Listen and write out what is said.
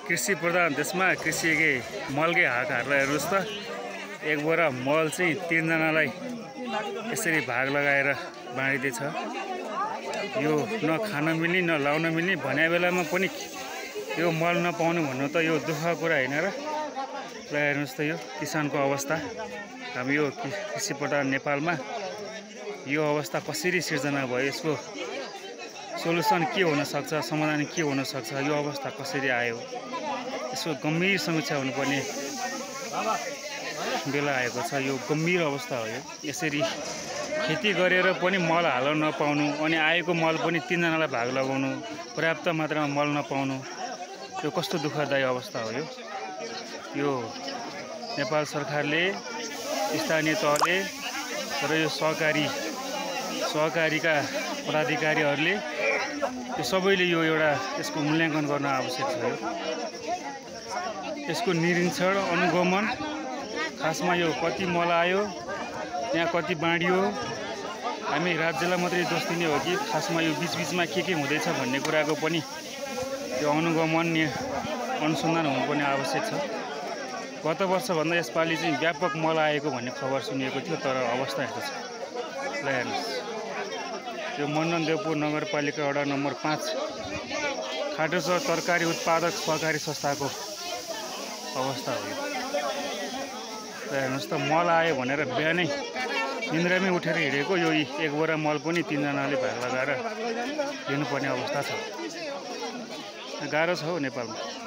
कृषि प्रधान देशमा कृषिकै मलकै हात हारेर हेर्नुहोस् त। एक बोरा मल चाहिँ 3 जनालाई यसरी भाग लगाएर बाँडिदिएछ। यो न खान मिल्ने न लाउन मिल्ने भन्या बेलामा पनि यो मल नपाउनु भन्नु त यो दुःखको कुरा हैन र। ल हेर्नुहोस् त यो किसानको अवस्था। हामी यो कृषि प्रधान नेपालमा यो अवस्था कसरी सिर्जना भयो, यसको सोलुसन के हुन सक्छ, समाधान के हुन सक्छ, यो अवस्था कसरी आयो, यसको गम्भीर समीक्षा हुनुपर्ने बेला आएको छ। यो गम्भीर अवस्था हो। यो यसरी खेती गरेर पनि मल हाल्न नपाउनु, अनि आएको मल पनि 3 जनालाई भाग लगाउनु, पर्याप्त मात्रामा मल नपाउनु, यो कस्तो दुःखदायी अवस्था हो। यो नेपाल सरकारले, स्थानीय तहले र यो सहकारीका पदाधिकारीहरूले यो सबैले यो यसको मूल्याङ्कन गर्न आवश्यक छ। यसको निरीक्षण, अनुगमन, खासमा यो कति मल आयो, यहाँ कति बाँडियो, हामी राज्यलाई मात्रै दोष दिने हो कि खासमा यो बीचबीचमा के हुँदैछ भन्ने कुराको पनि यो अनुगमन अनुसन्धान हुनुपर्ने आवश्यक छ। गत वर्षभन्दा यसपालि चाहिँ व्यापक मल आएको भन्ने खबर सुनिएको थियो, तर अवस्था यस्तो छ। ल हेर्नुहोस्, यो मण्डनदेवपुर नगरपालिका वडा नम्बर 5 खाटोचौर तरकारी उत्पादक सहकारी संस्थाको अवस्था हो। ल हेर्नुहोस् त, मल आयो भनेर बिहानै निन्द्रामै उठेर हिँडेको यो एक बोरा मल पनि 3 जनाले भाग लगाएर दिनुपर्ने अवस्था छ। गाह्रो छ हौ नेपालमा।